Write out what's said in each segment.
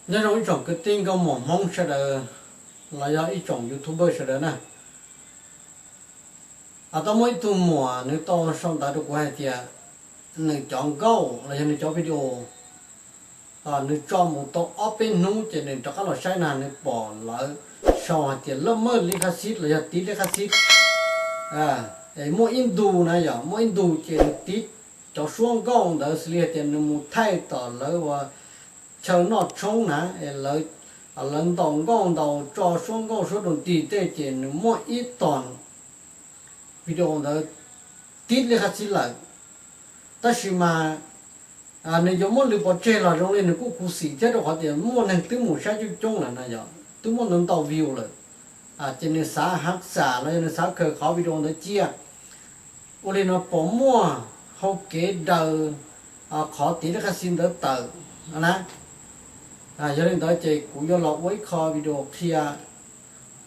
Nyob zoo ib tsoom kwv tij nkauj muam Hmoob sawv daws los yog ib tsoom YouTuber sawv daws na. Tau muaj ib tug muam nws tau sau ntawv rau kuv hais tias nws cov nkauj los yog nws cov video nws tso mus tau ob peb hnub ces nws rov qab los saib na nws pom lawv sau hais tias laj maj lij khaj xib los yog tiv lij khaj xib. Muaj ib ntu na yog muaj ib ntu ces nws tiv cov suab nkauj ntawd xws li hais tias nws mus thaij tom lawv ua chaw noj tshoob na, lawv ntaus nkauj ntaus tso suab nkauj suab rau nti tej ces nws muaj ib tog video ntawd tiv lij khaj xib lawm. Tab sis mas nws yuav muab lwv pov tseg los zoo li nws kuj khuv xim thiab rau qhov tias muaj neeg twb mus saib coob coob lawm na yog twb muaj ntau ntau view lawm. Ces nws xav hav xam los yog nws xav khaws qhov video ntawd cia. Ua li no puas muaj hauv kev daws qhov tiv lij khaj xib ntawd tawm na? Yog li ntawd ces kuv yuav los ua ib qho video qhia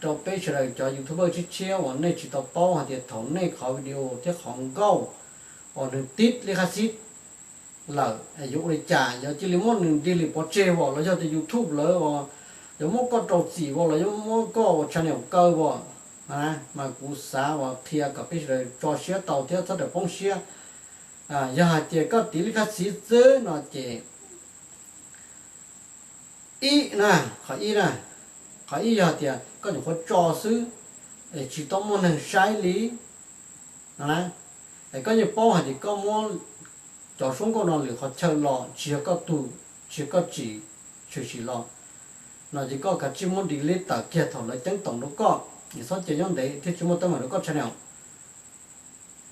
rau peb sawv daws cov YouTuber tshiab tshiab uas nej tsis tau paub hais tias thaum nej qhov video thiab qhov nkauj uas nws tiv lij khaj xib lawm yuav ua li cas, yuav cia li muab nws delete pov tseg as los yog tias YouTube lawv yuav muab koj rau txim as los yuav muab koj ua channel kaw as. Mas kuv xav uas qhia kom peb sawv daws tso siab tau thiab txhob rawm poob siab. Yog hais tias koj tiv lij khaj xib xwb no ces ib na, qhov ib na, qhov ib yog tias koj nyuam qhuav tso xwb es tsis tau muaj neeg saib li no na, es koj yeej paub hais tias koj muab cov suab nkauj no lwm qhov chaw los tsis yog koj tug, tsis yog koj tsim, tshwm sim los no ces koj kav tsij muab delete tawm kiag thaum lawv ceeb toom rau koj, txhob cia nyob ntev thiab tsis muaj teeb meem rau koj channel.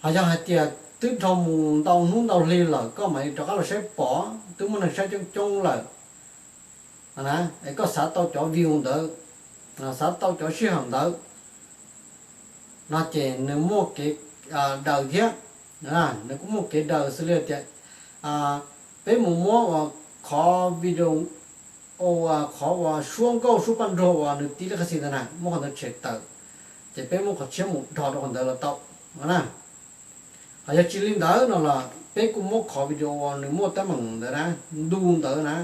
Ho yog hais tias twb dhau mus ntau hnub ntau hli lawm koj mam li rov qab los saib pom twb muaj neeg saib coob coob lawm na, es koj xav tau cov view ntawd, xav tau cov sij hawm ntawd no ces nws muaj kev daws thiab. Nws kuj muaj kev daws xws li tias peb mus muab uas qhov video, qhov uas suab nkauj suab paj nruag uas nws tiv lij khaj xib ntawd na muab qhov ntawd tshem tawm, ces peb muab qhov tshiab mus dhos rau qhov ntawd los tau na. Ho yog tsis li ntawd no los peb kuj muab qhov video uas nws muaj teeb meem ntawd na, ntu ntawd na,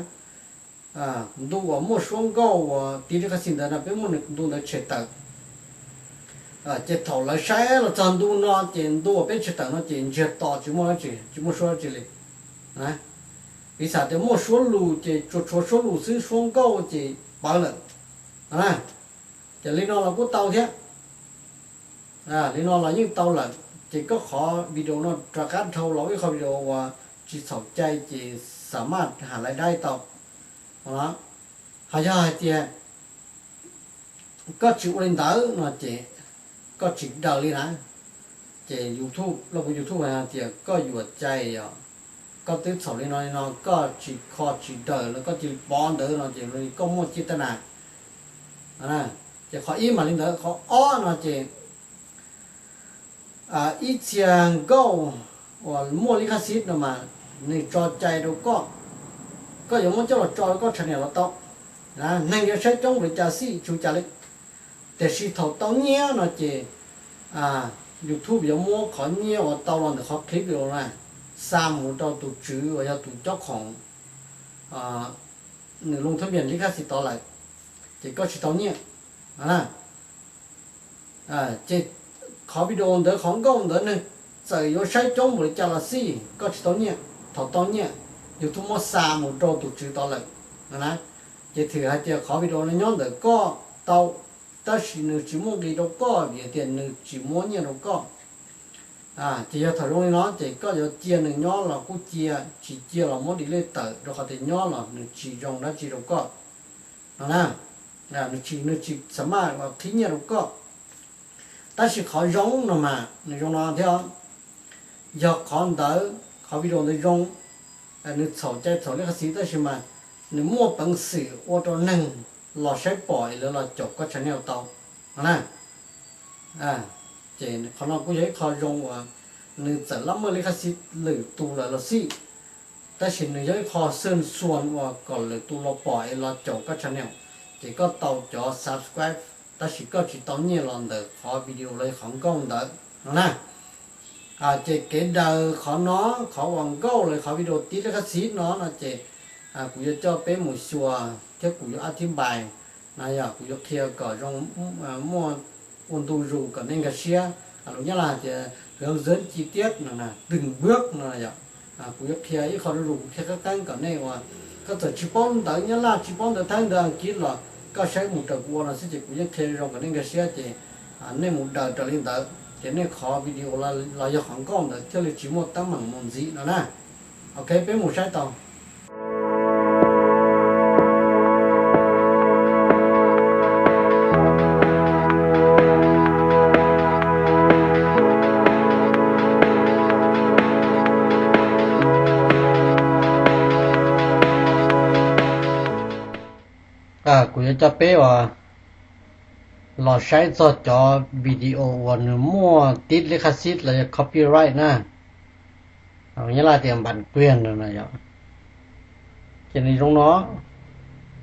ntu uas muaj suab nkauj uas tiv lij khaj xib ntawd no peb muab nws ntu ntawd tshem tawm. Ces thaum lawv saib los txog ntu no ces ntu uas peb tshem tawm no ces ntsiag to tsis muaj dab tsi, tsis muaj suab dab tsi li. Piv xam tias muaj suab lus ces tsuas tshuav suab lus xwb, suab nkauj ces pawv lawm. Ces li no los kuj tau thiab. Li no los yeej tau lawm, ces koj qhov video no rov qab dhau los ib qho video uas tsis txhaum cai ces xa maj has lais dai tau. Ho yog hais tias koj tsis ua li ntawd no ces koj tsis daws li na. Ces YouTube, loj kuv YouTube hais tias koj yuam cai os, koj twb txhaum li no li no koj tsis kho tsis daws los koj cia li pov ntawd no ces koj muaj ciaj tab na. Ces qhov ib mas li ntawd, qhov ob no ces ib txhia nkauj uas muaj lij khaj xib no mas nws tso cai rau koj, koj yuav muab coj los tso rau koj channel los tau, neeg yuav saib coob npaum li cas xij tsis ua cas li. Tiam sis thaum tau nyiaj no ces YouTube yuav muab qhov nyiaj uas tau los ntawm qhov clip video na xa mus rau tus tswv uas yog tus cob khoom nws loo thab npias lij khaj xib tod lawm, ces koj tsis tau nyiaj. Ces qhov video ntawd qhov nkauj ntawd neeg txawm yuav saib coob npaum li cas los xij koj tsis tau nyiaj. Thaum tau nyiaj, YouTube muab xa mus rau tus tswv tod lawm na. Ces thwm hais tias qhov video no nyob ntawm koj tau, tab sis nws tsis muaj nqis rau koj vim tias nws tsis muab nyiaj rau koj. Ces yog thaum zoo li no ces koj yuav cia nws nyob los kuj cia, tsis cia los muab delete tawm rau qhov tias nyob los nws tsis zoo dab tsi rau koj no na. Nws tsis, nws tsis xa maj qhib nyiaj rau koj. Tab sis qhov zoo no mas nws zoo no thiab, yog qhov ntawd qhov video ntawd zoo, nws txhaum cai txhaum lij khaj xib tab sis mas nws muaj peev xwm ua rau neeg los saib pom es lawv los caum koj channel tau no na. Ces qhov no kuj yog ib qho zoo uas nws txawm laj maj lij khaj xib lwm tus lawm los xij, tab sis nws yog ib qho xwj xuas uas kom lwm tus los pom es los caum koj channel, ces koj tau cov subscribe tab sis koj tsis tau nyiaj los ntawm qhov video los qhov nkauj ntawd no na. Ces kev daws qhov no, qhov uas nkauj los qhov video tiv lij khaj xib no no ces Kuv yuav coj peb mus xyuas thiab kuv yuav a thib npais no yog kuv yuav qhia kom zoo, muaj ua ntu zus kom nej nkag siab. Lus Nyab Laj hais tias hướng dẫn chi tiết no, từng bước no yom. Kuv yuav qhia ib qho zuj zus, kuv qhia qeeb qeeb kom nej uas koj txawm tsis paub ntawv Nyab Laj, tsis paub ntawv Thaib, ntawv Askiv los koj saib mus raws kuv ua no xwb ces kuv yeej qhia zoo kom nej nkag siab ces nej mus daws raws li ntawd ces nej qhov video los yog qhov nkauj ntawd thiaj li tsis muaj teeb meem mus ntxiv no na. Ok, peb mus saib tau. Kuv yuav coj peb uas los saib txog cov video uas nws muaj tiv lij khab xib los yog copyright na. Nyab Laj tias bản quyền no na yom. Ces nws zoo no,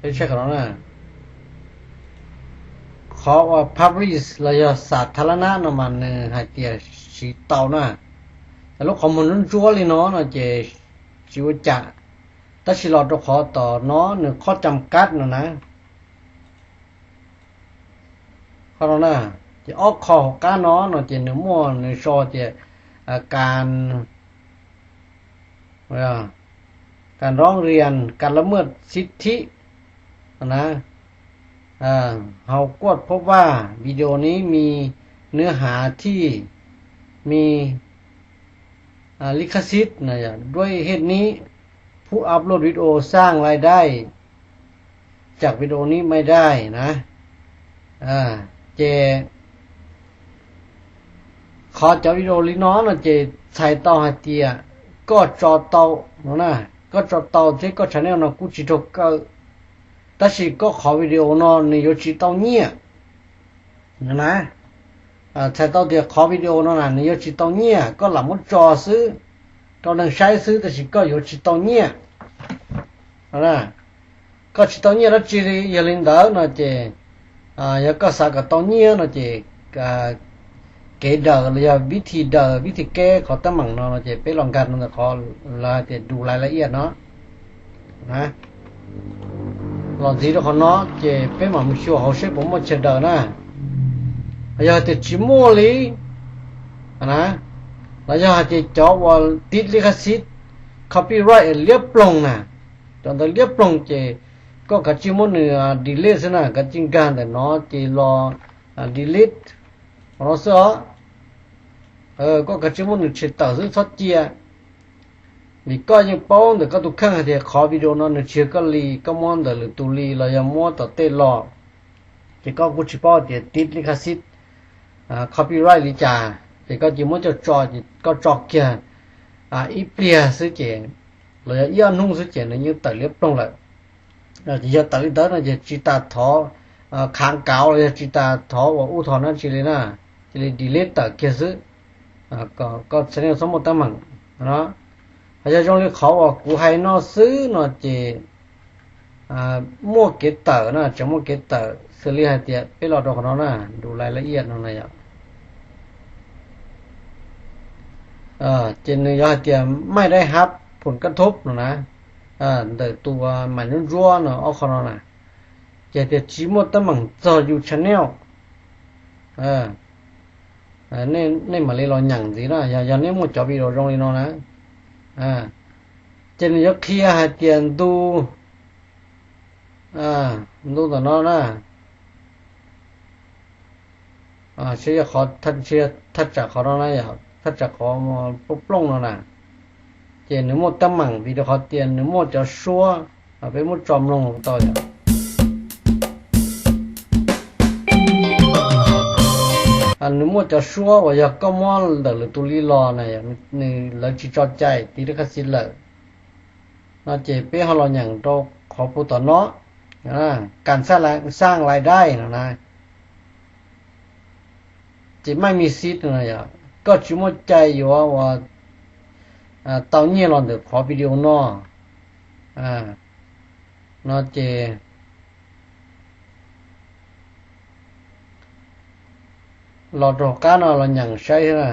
peb saib qhov no na. Qhov uas public los yog xas tha la nab no mas nws hais tias siv tau na. Lub qhov muag ntsuab ntsuab li no no ces tsis ua cas, tab sis los rau qhov tom no nws qhov cam kab no na. Qhov no na, ces ob qho hauv qab no no ces nws muaj nws sau tias, ka, ka rov rias ka la muaj xib thib na. Hauv kuaj phob vaj video nib mis nws hav thij mis lij khab xib na, duab hej nib phub upload video xaj lai dai cam video nib mai dai na. Ces qhov cov video li no no ces txhais tau hais tias koj tso tau no na, koj tso tau thiab koj channel no kuj tsis raug kaw, tab sis koj qhov video no nws yuav tsis tau nyiaj no na. Txhais tau tias qhov video no na nws yuav tsis tau nyiaj, koj lam muab tso xwb rau neeg saib xwb tab sis koj yuav tsis tau nyiaj. Koj tsis tau nyiaj dab tsi li, yog li ntawd no ces yog koj xav kom tau nyiaj no ces kev daws los yog vib thi daws vib thi kev qhov teeb meem no no ces peb los nkag ntawm qhov lawv hais tias dulais la iaj no. Los ntxiv rau qhov no ces peb mam mus xyuas hauv seb puas muaj chaw daws na. Yog hais tias tsis muaj li na, los yog hais tias cov uas tiv lij khab xib copyright liab ploog na, cov ntawd liab ploog ces koj kav tsij muab nws delete xwb na, kav tsij nkag ntawm no ces los delete qhov no xwb os. Koj kav tsij muab nws tshem tawm xwb txhob cia. Vim koj yeej paub ntawm koj tus kheej hais tias qhov video no nws tsis yog koj li, koj muab ntawm lwm tus li los yog muab tom tej los, ces koj kuj tsis paub tias tiv lij khab xib copyright li cas, ces koj cia muab coj tso, ces koj tso kiag ib pliag xwb ces, los yog ib ob hnub xwb ces nws yeej tawm liab ploog lawm. Ces yog tawm li ntawd no ces tsis tas thov kháng cáo los yog tsis tas thov ua ub thov no tsi li na, cia li delete tawm kiag xwb, kom koj channel txhob muaj teeb meem no. Ho yog zoo li qhov uas kuv hais no xwb no ces muaj kev tawm na, tseem muaj kev tawm xws li hais tias peb los rau qhov no na, dulais la iaj no na yom. Ces nws yuav hais tias maj dai hab phum kab thub no na, ntawm tus mas ntsuab ntsuab no ob qho no na, ces tias tsis muaj teeb meem txog yus channel, nej mam li los nyeem ntxiv na, yog nej muaj cov video zoo li no na. Ces nws yuav qhia hais tias ntu, ntu ntawm no na, seb yog qhov, thaj tsam qhov no na, yog thaj tsam qhov plooj plooj no na, ces nws muaj teeb meem vim rau qhov tias nws muaj cov suab, peb muab tso mloog tau yom. Nws muaj cov suab uas yog koj muab ntawm lwm tus li los na, nws, lawv tsis tso cai tiv lij khab xib lawm no ces peb ho los nyeem rau qhov puag tom no, kas xaj lais dai no na. Ces maj mi xib no yog koj tsis muaj cai yuav uas tau nyiaj los ntawm qhov video no, no ces los rau hauv qab no los nyeem saib na.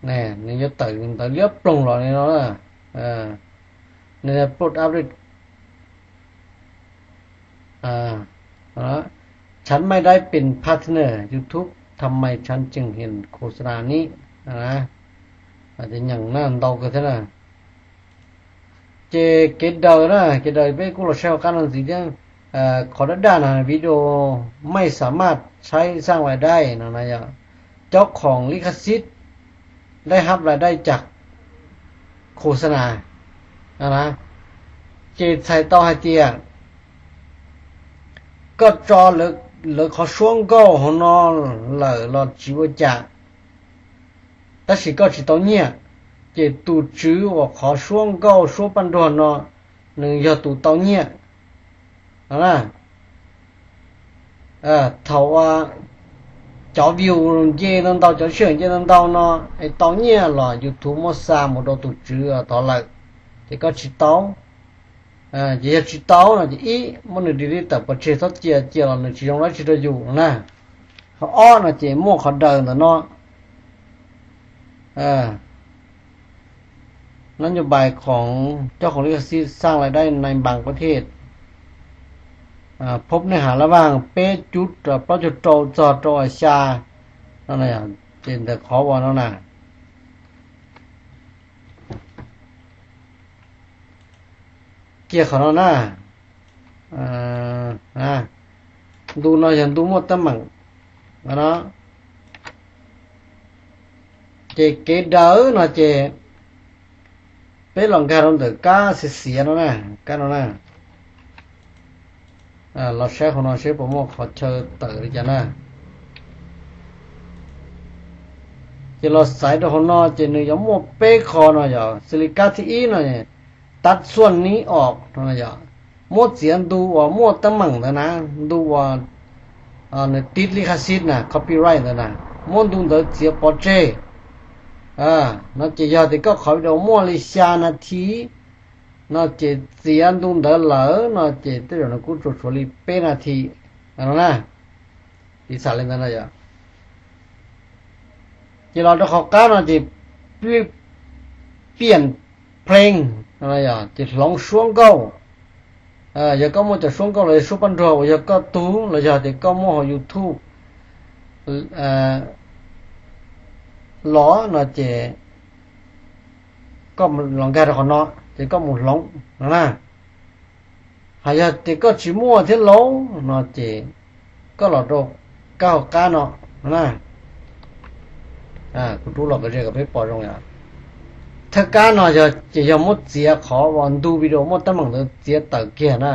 Nws yuav tawm ntawv liab ploog los li no na. Nws plot update. ฉันไม่ได้เป็นพาร์ทเนอร์ YouTube ทำไมฉันจึงเห็นโฆษณานี้ Ces nyeem na ntau kawg thiab na. Ces kev daws na, kev daws peb kuj los saib hauv qab no ntxiv thiab. Qhov daj daj no วิดีโอไม่สามารถใช้สร้างรายได้ no na yom, เจ้าของลิขสิทธิ์ ได้รับรายได้จากโฆษณา Ces txhais tau hais tias koj tso lawv qhov suab nkauj hauv no lawm los tsis ua cas, tab sis koj tsis tau nyiaj, ces tus tswv uas qhov suab nkauj suab paj nruag no nws yog tus tau nyiaj. Thaum cov view nce ntau ntau, cov sij hawm nce ntau ntau no es tau nyiaj los YouTube muab xa mus rau tus tswv tod lawm, ces koj tsis tau. Ces yog tsis tau no ces ib, muab nws delete tawm pov tseg, txhob cia, cia los nws tsis zoo dab tsi rau yus na. Qhov ob no ces muaj qhov daws ntawm no นโยบายของเจ้าของลิขสิทธิ์ สร้างรายได้ในบางประเทศ พบเนื้อหาระหว่าง peb cuv plaub caug rau txog rau xya no, ces ntawm qhov uas no na. Cia qhov no na. Ntu no yog ntu muaj teeb meem no. Ces kev daws no ces peb los nkag rau ntawm kab xiav xiav no na, kab no na. Los saib hauv no seb puas muaj qhov chaw tawm li cas na. Ces los xaiv rau hauv no ces nws yuav muaj peb qho no yog xws li kab thib ib no, tab xuaj nib os no yog muab txiav ntu uas muaj teeb meem ntawd na, ntu uas nws tiv li khaj xib na, copyright ntawd na, muab ntu ntawd txiav pov tseg. No ces yog tias koj qhov video muaj li xya nas this no ces txiav ntu ntawd lawm no ces tej zaum nws kuj tsuas tshuav li peb nas this no na. Piv xam li ntawd no yog, ces los rau qhov qab no ces piam pleeg, ces hloov suab nkauj. Yog koj muaj cov suab nkauj los yog suab paj nruag uas yog koj tug los yog tias koj muaj hauv YouTube los no ces koj los nkag rau qhov no ces koj mus hloov no na. Hos yog tias koj tsis muaj thiab lauj no ces koj los rau kab hauv qab no na. Kuv rub los kom ze kom peb pom zoo yom. Thawj kab no yog ces yog muab txiav qhov uas ntu video muaj teeb meem ntawd txiav tawm kiag na,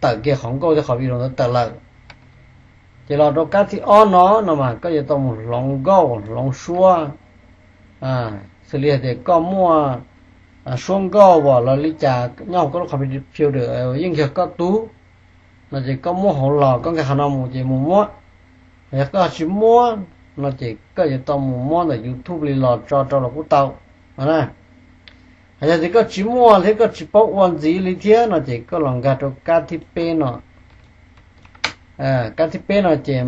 tawm kiag qhov nkauj thiab qhov video ntawd tawm lawm. Ces los rau kab thib ob no no mas koj yuav tau mus hloov nkauj hloov suab. Xws li hais tias koj muaj suab nkauj uas los li cas nyob hauv koj lub computer yeej yog koj tug no ces koj muab hauv los koj nkag qhov no mus ces mus muab. Yog koj tsis muab no ces koj yuav tau mus muab ntawm YouTube li los tso rau los kuj tau no na. Hos yog tias koj tsis muaj thiab koj tsis paub ua ntxiv li thiab no ces koj los nkag rau kab thib peb no. Kab thib peb no ces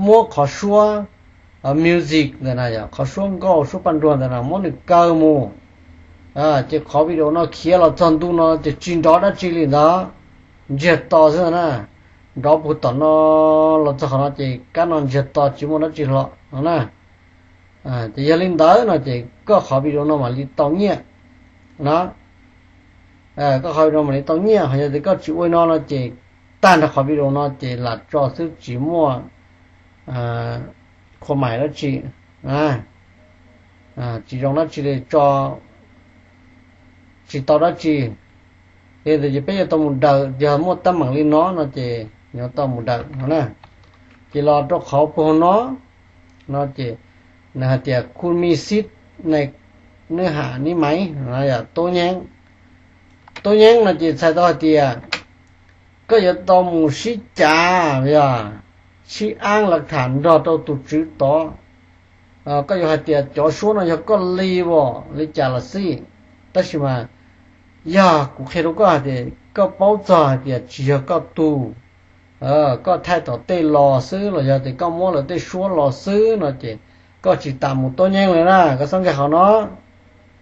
muab qhov suab music ntawd na, yog qhov suab nkauj suab paj nruag ntawd na muab nws kaw mus. Ces qhov video no khiav los txog ntu no ces tsis nrov dab tsi li ntawd, ntsiag to xwb na. Nrov puag tom no los txog qhov no ces kab no ntsiag to tsis muaj dab tsi hlo no na. Ces yog li ntawd no ces koj qhov video no mam li tau nyiaj no. Koj qhov video mam li tau nyiaj, hos yog tias koj tsis ua li no no ces tag nrho qhov video no ces lam tso xwb tsis muaj khua mais dab tsi, tsis zoo dab tsi li tso, tsis tau dab tsi. Yog li ntawd ces peb yuav tau mus daws, yog muaj teeb meem li no no ces yuav tau mus daws no na. Ces los rau qhov puag no, no ces nws hais tias คุณมีสิทธิ์ในเนื้อหานี้ไหม yog tub nyeeb. Tub nyeeb no ces txhais tau hais tias koj yuav tau mus sib cav, yog sib aab lav tham nrog rau tus tswv tod. Koj yuav hais tias cov suab no yog koj li as li cas los xij, tab sis mas yog kuv qhia rau koj hais tias koj paub txog hais tias tsis yog koj tug, koj thaij tom tej los xwb los yog tias koj muab lawv tej suab los xwb no ces Koj tsis tas mus tuab nyeeb lawm na, koj txhob nkag qhov no.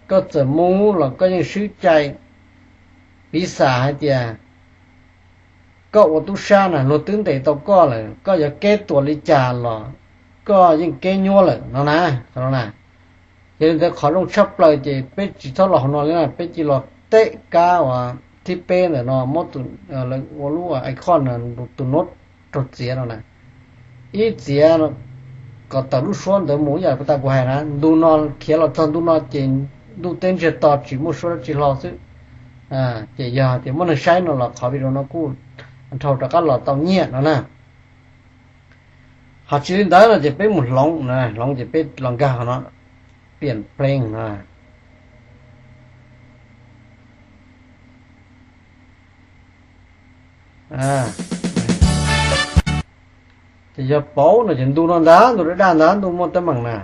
Koj txawm mus los koj yeej swb cai. Piv xam hais tias koj ua tub sab na, luag twb ntes tau koj lawm, koj yuav keb tuam li cas los koj yeej keb nyuaj lawm no na. Qhov no na, yog li ntawd qhov zoo tshaj plaws ces peb tsis txhob los hauv no li na, peb cia los teb kab uas thib peb ntawm no, muab tus, lawv ua lub icon tus nub raug txiav no na. Ib txiav kom tawm lub suab ntawd mus ib yam tas kuv hais na, ntu no khiav los txog ntu no ces ntuj teb ntsiag to tsis muaj suab dab tsi hlo xwb. Ces yog tias muaj neeg saib no los qhov video no kuj dhau rov qab los tau nyiaj no na. Ho tsis li ntawd no ces peb mus hloov, hloov ces peb los nkag qhov no, piam plees no. Ces yog pauv no ces ntu no ntag, ntu daj daj ntag, ntu muaj teeb meem na.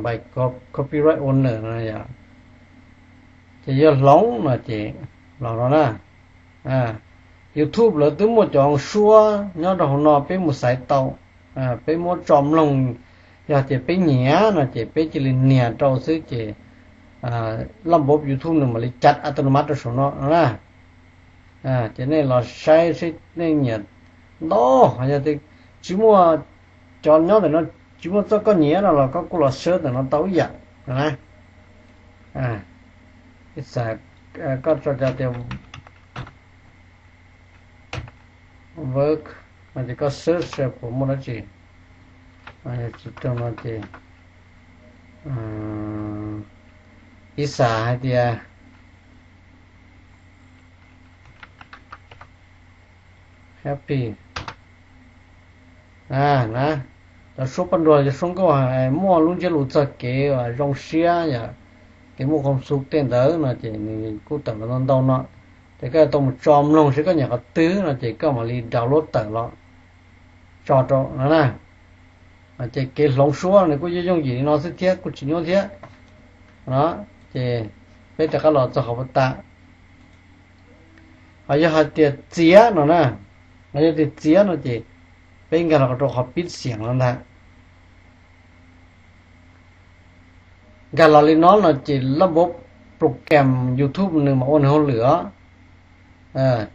By copyright owner no yom. Ces yog hloov no ces los no na. YouTube lawv twb muaj cov suab nyob rau hauv no peb mus xaiv tau, peb muab tso mloog. Yog tias peb nyiam no ces peb cia li nias rau xwb ces laj npab YouTube nws mam li cav autonomous rau saum no na. Ces nej los saib seb nej nyiam ntau, yog tias tsis muaj, cov nyob ntawm no tsis muaj txoj koj nyiam no los koj kuj los search ntawm no tau ib yam na. Ib txhia koj tso cov tias work no ces koj search puas muaj dab tsi. Tsis tau no ces ib txhia hais tias happy na, cov suab paj nruag, cov suab nkauj muaj lub ntsiab lus txog kev zoo siab, kev muaj khuam xu tej ntawd no ces nws kuj tawm los ntau ntau no. Ces koj yuav tau mus tso mloog seb koj nyiam qhov twg no ces koj mam li download tawm los tso rau no na. Ces kev hloov suab nws kuj yooj yooj yim li no xwb thiab kuj tsis nyuaj thiab. Ces peb rov qab los txog qhov puas tas. Ho yog hais tias txiav no na, ho yog tias txiav no ces peb nkag los rau qhov pib xiam no ntag. Nkag los li no no ces laj npab program YouTube nws mam ua nws hauj lwm os.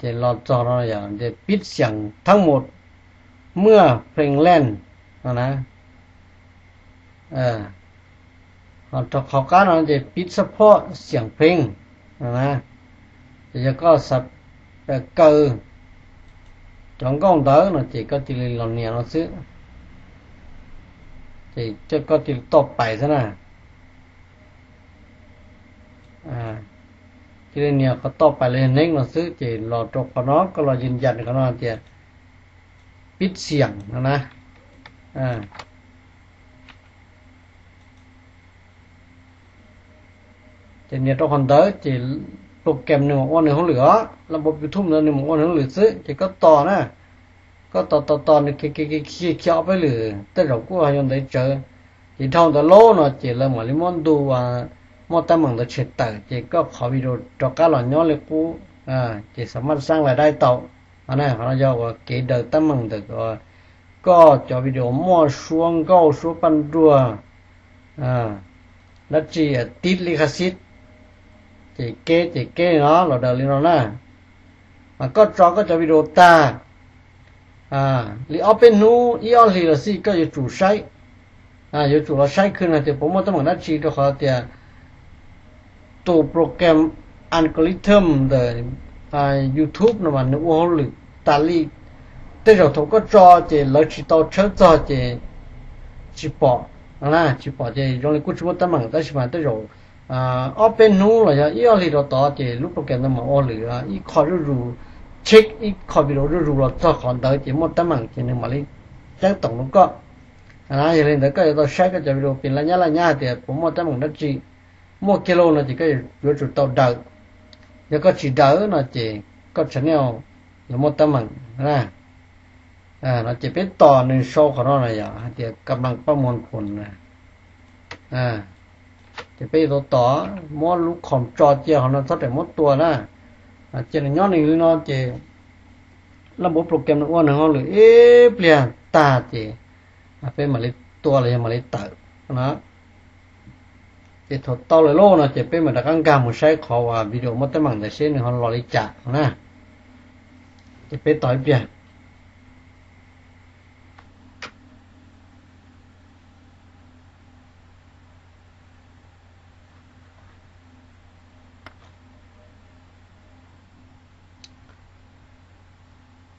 Ces los txog no yog tias pib xiam thab mus muaj plees leej no na. Ho rau qhov qab no ces pib support xiam plees no na. Ces yog koj xav kaw cov nkauj ntawd no ces koj cia li los nias no xwb. Ces koj cia li toj pais xwb na. Cia li nias qhov toj pais los yog next no xwb ces los rau qhov no koj los yws yas qhov no tias pib xiam no na. Ces nias rau qhov ntawd ces program nws mam ua nws hauj lwm os, laj npab YouTube ntawd nws mam ua nws hauj lwm xwb ces koj tos na. Koj tos tos tos nws khiav khiav ob peb lwm tej zaum kuj ho yuav ntev tsawv. Ces dhau ntawd lauj no ces lawv mam li muab ntu muaj teeb meem ntawd tshem tawm ces koj qhov video rov qab los nyob li qub. Ces xam maj xab lais dai tau. Qhov no yog uas kev daws teeb meem ntawm koj cov video muaj suab nkauj suab paj nruag dab tsi tib li khab xib, ces keb ces keb no los daws li no na. Mas koj tso koj cov video tag li ob peb hnub ib ob hlis los xij koj yuav tsum saib, yuav tsum los saib khw no tias puas muaj teeb meem dab tsi rau qhov tias tus program algorithm ntawm YouTube no mas nws ua hauj lwm tas li. Tej zaum thaum koj tso ces lawv tsis tau tshawb txog ces tsis pom, tsis pom ces zoo li kuj tsis muaj teeb meem tab sis mas tej zaum ob peb hnub los yog ib ob hlis rau tod ces lub program ntawd mam ua hauj lwm ib qho zuj zus, check ib qho video zuj zus los txog qhov ntawd ces muaj teeb meem ces nws mam li ceeb toom rau koj. Yog li ntawd koj yuav tau saib koj cov video pis laj nyab laj nyab hais tias puas muaj teeb meem dab tsi. Muaj kiag lauj no ces koj yuav tsum tau daws. Yog koj tsis daws no ces koj channel yuav muaj teeb meem na. No ces peb tos nws sau qhov no na yom, hais tias kab nplas paj muag phoom na. Ces peb yuav tau tos, muab lub khoom tso cia qhov no txhob rawm muab tua na. Cia nws nyob nws li no ces laj npab program nws ua nws hauj lwm ib pliag tag ces Peb mam li tua los yog mam li tawm no. Ces thaum tau lawm lauj no ces peb mam rov qab nkag mus saib qhov uas video muab teeb meem ntawd seb nws ho los li cas na. Ces peb tos ib pliag.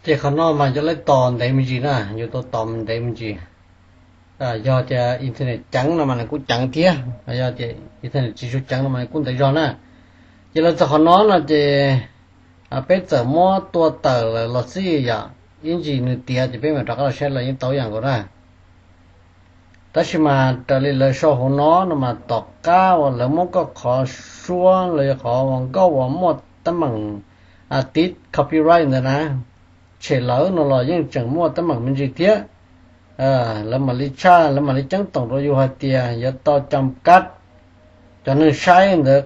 Ces qhov no mas yog lawv tos ntev me ntsis na, yus tau tos ntev me ntsis. Yog tias internet ceev no mas nws kuj ceev thiab, yog tias internet tsis tshua ceev no mas nws kuj ntev zog na. Ces los txog qhov no no ces peb txawm muab tua tawm lawm los xij yom, ib ntsis nws tiav ces peb mam rov qab los saib los yeej tau ib yam nkaus na. Tab sis mas raws li lawv sau hauv no no mas tom qab uas lawv muab koj qhov suab los yog qhov uas nkauj uas muaj teeb meem tiv copyright ntawd na, tshem lawm no los yeej tseem muaj teeb meem me ntsis thiab. Lawv mam li tshaj, lawv mam li ceeb toom rau yus hais tias yuav tau cam kab cov neeg saib ntawd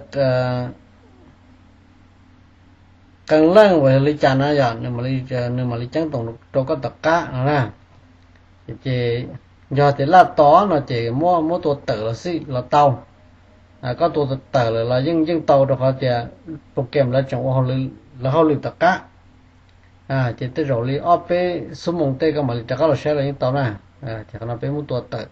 qee leej uas li cas na yom, nws mam li ceeb toom rau koj tom qab no na. Ces yog tias laj tos no ces muab muab tua tawm los xij los tau. Koj tua tawm lawm los yeej yeej tau rau qhov tias program lawv tseem ua lawv hauj lwm tom qab. Ces tej zaum li ob peb xuab moos tej koj mam li rov qab los saib los yeej tau na. Ces qhov no peb muab tua tawm.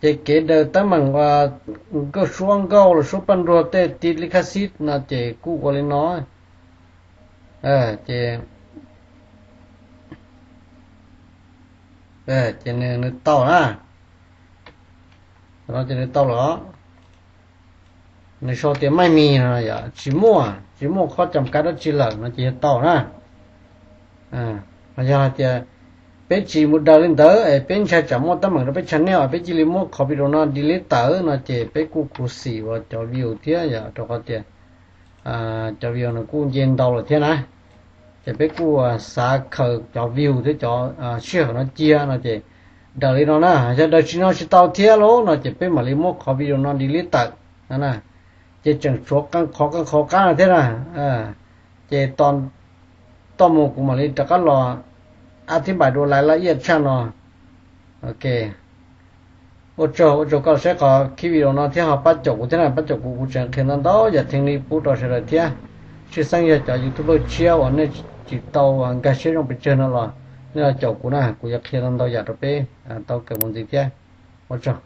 Ces kev daws teeb meem uas nkauj suab nkauj los suab paj nruag tej tiv li khab xib no ces kuj ua li no. Ces, ces nws tau na. Ces nws tau lawm. Nws sau tias maj mis no yom, tsis muaj tsis muaj qhov cam kab dab tsi lawm no ces yog tau na. Yog hais tias peb tsis mus daws li ntawd es peb ntshai tsam muaj teeb meem rau peb channel es peb cia li muab qhov video no delete tawm no ces peb kuj khuv xim uas cov view thiab yom, rau qhov tias cov view nws kuj nce ntau lawm thiab na. Ces peb kuj xav khaws cov view thiab cov sij hawm no cia no ces daws li no na. Yog daws tsis no tsis tau thiab lauj no ces peb mam li muab qhov video no delete tawm na. Ces tseem tshuav qee qhov qee qhov qab no thiab na. Ces toj mus kuv mam li rov qab los a thib npais dua lais laj iaj tshaj no. Ok, ua tsaug ua tsaug koj los saib qhov khib video no thiab ho pab caum kuv thiab na, pab caum kuv, kuv tseem qhia ntau ntau yam theeb li pub rau sawv daws thiab. Tshwj xeeb yog cov YouTuber tshiab uas nej tsis tau nkag siab zoo pes tsawg no los nej los caum kuv na, kuv yuav qhia ntau ntau yam rau peb tau kawm mus ntxiv thiab. Ua tsaug.